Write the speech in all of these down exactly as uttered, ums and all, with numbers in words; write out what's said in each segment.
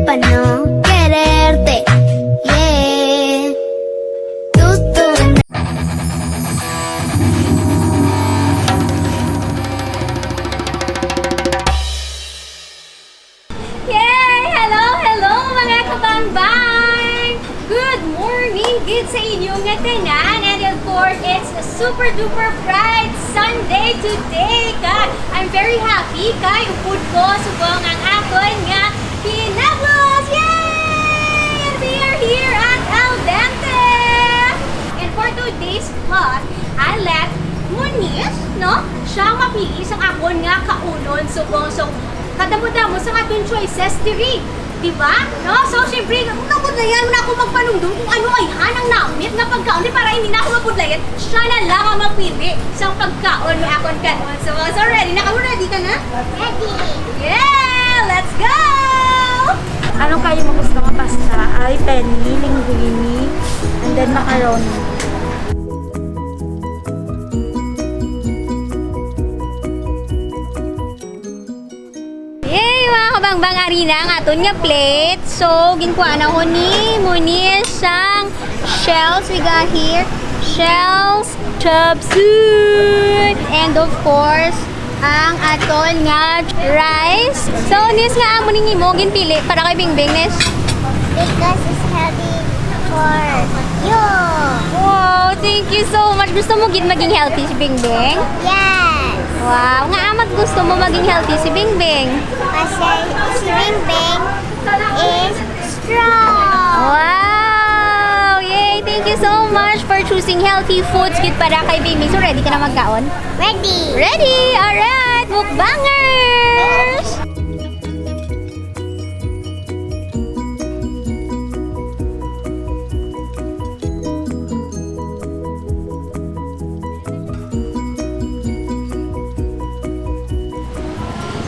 Pa' no quererte, yeah. Tú, tú. Yay! Hello, hello, mga kabangbang! Good morning gid sa inyo nga tanan. And of course, it's a super duper bright Sunday today. Kay, I'm very happy kay upod ko subong ang akon nga kinablos. Yay! And we are here at Al Dente! And for today's vlog, I let Moniz, no? Siya mapili sa akon nga kaunon subong. So, kadamo-damo sa aton choices diri. Di ba? No? So, syempre, mabudlayan na ako magpanumdom kung ano ay han ang namit nga pagkaon. Di, para hindi na ako mabudlayan, siya na lang ang mapili sa pagkaon nga akon kanon. So, so ready na ka? Ready ka na? Ready. Yeah! Let's go! Ano kayo mo gusto nga pasta? Ay, penne, linguine, and then macaroni. Yay, mga kabangbang, ari na ang aton nga plate. So, ginkuha na ko ni Moniz sang shells. We got here shells, chop suey, and of course, ang aton nga rice. So, Niz, nga amo ning imo ginpili para kay Bingbing, Niz? Because it's healthy for you. Wow, thank you so much. Gusto mo gid maging healthy si Bingbing? Yes. Wow, nga amat gusto mo maging healthy si Bingbing? Kasi si Bingbing is strong. Wow! Yay! Thank you so much for choosing healthy foods gid para kay Bingbing. So, ready ka na magkaon? Ready. Ready! Alright! Mukbangers!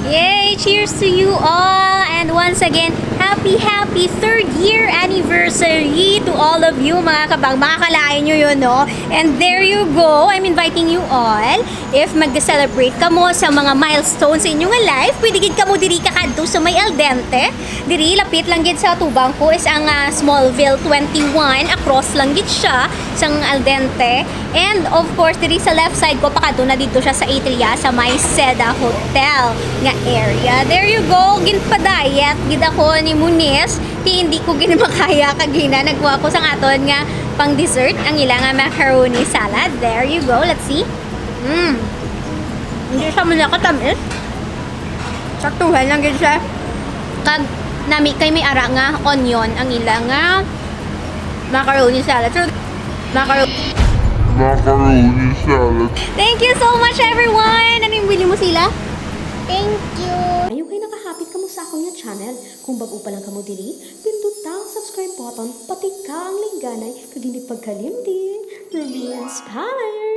Yay! Cheers to you all! And once again, happy, happy third year anniversary to all of you, mga kabang. Makakalain nyo yun, no? And there you go. I'm inviting you all. If mag-celebrate kamo sa mga milestone sa inyo nga life, pwede gid kamo diri kakadto sa may Al Dente. Diri, lapit lang gid sa atubang ko is ang, ah, Smallville twenty-one. Across lang gid siya sang Al Dente. And of course, diri sa left side ko, pakadto na dito siya sa Atria, sa may Seda Hotel nga area. There you go. Ginpa-diet gid ako ni Moniz. Ti hindi ko gid makaya kagina. Nagkuha ko sang aton nga pang dessert, ang ila nga macaroni salad. There you go. Let's see. Mm. Hindi siya man nakatamis. Saktuhan lang gid siya. Kag nami kay may ara nga onion ang ila nga macaroni salad. So, macaro- Macaroni salad. Thank you so much, everyone! Ano yung bili mo sila? Thank you! Ayaw kay nakahapit kamo sa akon nga channel. Kung bag-o pa lang kamo diri, pinduta ang subscribe button, pati ka ang lingganay, kag hindi pagkalimti. Ruby Inspire!